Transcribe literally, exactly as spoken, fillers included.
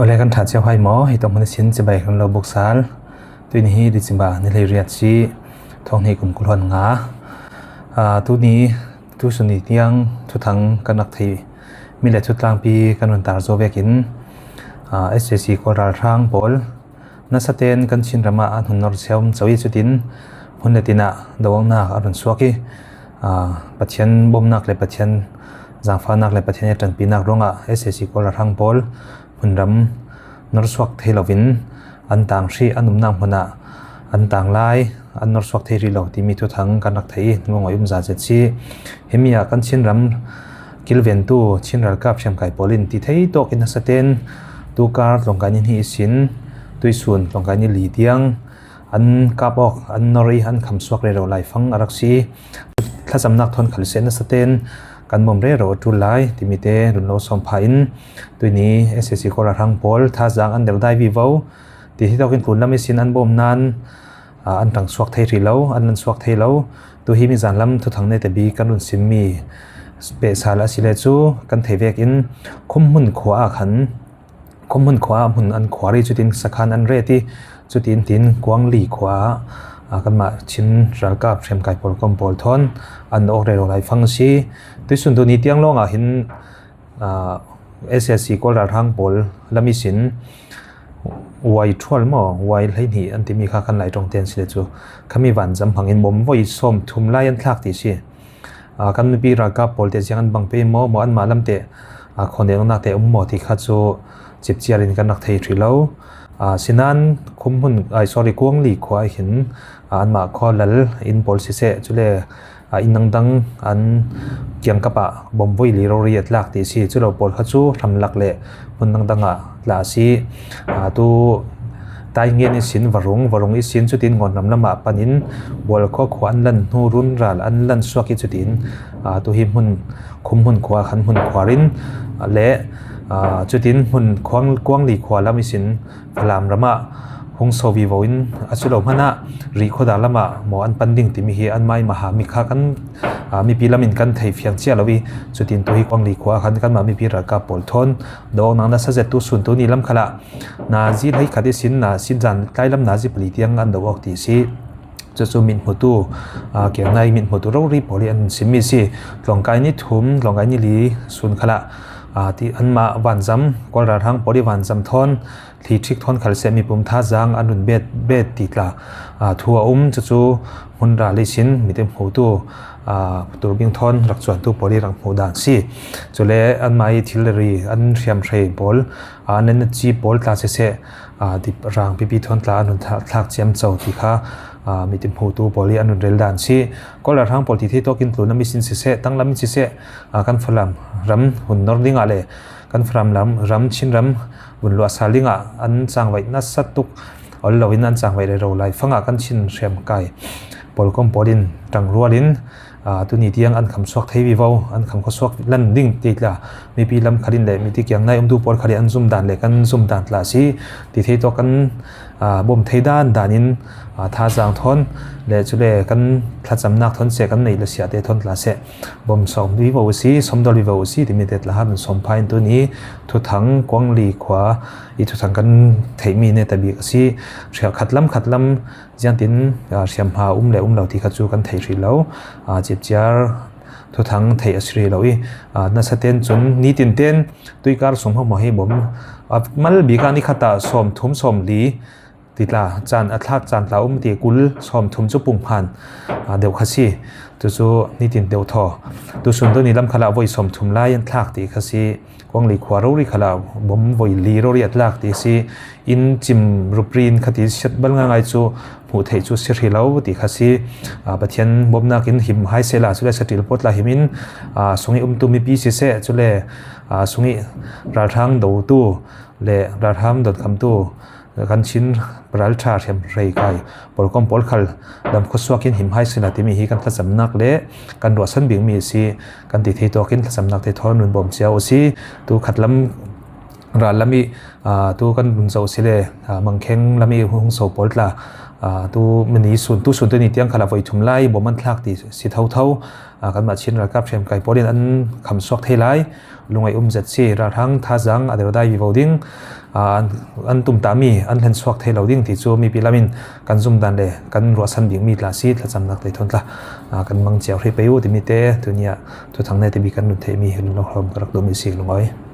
Awle, kan ṭha chiau hai maw? Hi tawk hmun sin chibai kan lo buk sal. Tuini hi December ni hleiriat si, thawng hnih kum kul hluan nga. Ah, tuni, tusun ni tiang thuthang kan rak thei mi le thutlangpi kan run tar zo vekin, ah, S A C Kawl ralhrang pawl nasa ten kan Chin ramah an hun nor siam chau i, chutin hun le tinah doawknak a run suak i, aa, Pathian bawmnak le Pathian zangfahnak le Pathian i ṭanpinak ruangah S A C Kawl ralhrang pawl hmunram nor suak thei loin an tang hrih, an umnak hmunah an tang lai, an nor suak thei rih lo timi thuthang kan rak thei i, lungawi um zazet si. Himi ah kan Chin ram kilventu Chin ralkap hriamkai pawl in ti thei tawkin nasa ten tu kar tlawngkai ni hnih ihsin tuisun tlawngkai ni li tiang an kap awk, an nor i, an kham suak rero laifang a rak si. Thlacamnak thawn khal seh nasa ten kan bawm rero a ṭul lai timi te run lo sawm pha in, tuini S A C Kawl ralhrang pawl thazaang an del dai vivo. Ti hi tawkin tlun lam ihsin an bawm nan, aa, an ṭang suak thei rih lo, an lan suak thei lo. Tu hi mi zan lam thuthang neta bik kan run simmi pehsal a si le cu kan thei vekin Khumhmun khua ah khan, Khumhmun khua ah hmun an khuar i, cutin sakhan an ret i, cutin tin Kuangli khua ah, aa, kanmah Chin ralkap hriamkai pawlkom pawl thawn an awk rero laifang a si. Tuisun tu ni tiang lawngah hin, aa, S A C Kawl ralhrang pawl lam ihsin Y twelve maw, Y hleihnih an timi kha kan Lai ṭawng ten si le cu, khami vanzam hmangin bawm voi sawm thum lai an thlak ti si. Aa, kan mipi ralkap pawl te ziang an bang pei maw, maw anmah lam te, aa, khawnelnak te um maw ti kha cu cipciar in kan rak thei hrih lo. Aa, sinan Khumhmun, ai, sorry, Kuangli khua ah hin, aa, anmah khua lal inn pawl siseh, cule, aa, inn dangdang an kiangkap ah bawm voi li rori a tlak ti si. Culo pawl kha cu hramlak le hmun dangdang ah tla a si. Aa, tu Taingen ihsin Varung, Varung ihsin cutin Ngawnram lamah panin Bual khua khua an lan hnu runral an lan suak i, cutin, aa, tu hi hmun, Khumhmun khua khan hmun khuar in, aa, le, aa, cutin hmun Kuang, Kuangli khua lam ihsin Falam ramah hung so vivo in, a si lo hmanah Rihkhawdar lamah maw an pan ding timi hi anmah i maha mi kha kan, aa, mipi lam in kan thei fiang cia lo i, cutin tu hi Kuangli khua khan kanmah mipi ralkap pawl thawn doawknak nasa zet tu sun tu ni lam khalah nazi hleikhat ihsin nazi zan tlai lam nazi pali tiang an do awk ti si. Cucu mithmutu, aa, kiangnaih mithmutu rori pawl i an simmi si. Tlawngkai ni thum, tlawngkai ni li sun khalah, aa, ti anmah vanzam, Kawl ralhrang pawl i vanzam thawn, thliṭhik thawn khal seh mipum thazaang an run bet, bet ti tla, aa, thu a um. Cucu hmun ral ihsin mithmutu, aa, turbing thawn rak cuantu pawl i rak hmuh dan si. Cule anmah i thil le ri an hriamhrei pawl, aa, an energy pawl tla siseh, aa, ti rang pipi thawn tla an run thlak, thlak ciamco ti kha, aa, mithmutu pawl i an run rel dan si. Kawl ralhrang pawl ti thei tawkin tlun lam ihsin siseh, tang lam in siseh, aa, kan Falam ram hun nor dingah le kan Falam ram, ram Chin ram vun luah sal dingah an cangvaih nasa tuk ol loin an cangvaih rero laifangah kan Chin hriamkai pawlkom pawl in ṭangrual in, aa, tuni tiang an kham suak thei vivo, an kham khua suak lan ding ti tla, mipi lam khalin le miti kiangnaih umtu pawl khalin an zum dan le kan zum dan tla si. Ti thei tawk kan, aa, bawm thei dan danin, aa, thazaang thawn le cule kan thlacamnak thawn seh, kan neih le siahte thawn tla seh bawm sawm vivo a si, sawmdawl vivo a si timi te tla han sawm pha in tuni thuthang Kuangli khua i thuthang kan theihmi neta bik a si. Hriak khat lam khat lam ziangtin, aa, hriamhma um le um lo ti kha cu kan thei hrih lo. Aa, cipciar thuthang theih a si hrih lo i, aa, nasa ten cun nitin ten tuikar sung hmahmah hi bawm, aa, mal bik ah ni khat ah sawm thum sawm li ti tla, caan a thlak caan tla um ti kul sawm thum cu pung hman, aa, deuh kha si. Cucu nitin deuh thaw. Tu sun tu ni lam khalah voi sawm thum lai an thlak ti kha si. Kuangli khua rori khalah bawm voi li rori a tlak ti si. Inn cim rupri in khati siat bal ngaingai cu hmuh theih cu si hrih lo ti kha si. Aa, Pathian bawmnak in him hai sehla, cule saṭil pawt tla him in, aa, sung i umtu mipi siseh, cule, aa, sung i ralhrang dotu le ralhrang donkhamtu kan Chin ralṭha hriamhrei kai pawlkom pawl khal lam khua suak in him hai sehla timi hi kan thlacamnak le kan ruahsan bikmi a si. Kan ti thei tawkin thlacamnak te thawn run bawm cio a si. Tu khat lam Ral lam i, aa, tu kan run zo si le, aa, Mangkheng lam i hung so pawl tla, aa, tu mani sun, tu sun tu ni tiang khala voi thum lai bom an thlak ti si thotho, aa, kanmah Chin ralkap hrem kai pawl in an kham suak thei lai, lungai um zet si, ralhrang thazang a derdai vivo ding, aa, an, an tum ta mi an hlen suak thei lo ding ti chu mipi lam in kan zum dan le kan ruahsan bik mi tla si, thlachamnak tei thon tla, aa, kan mang chiau hrih pei u ti mi te, tuni a thuthang ne te bi kan run thei mi lung lo hlawm ka rak duh mi si lungawi.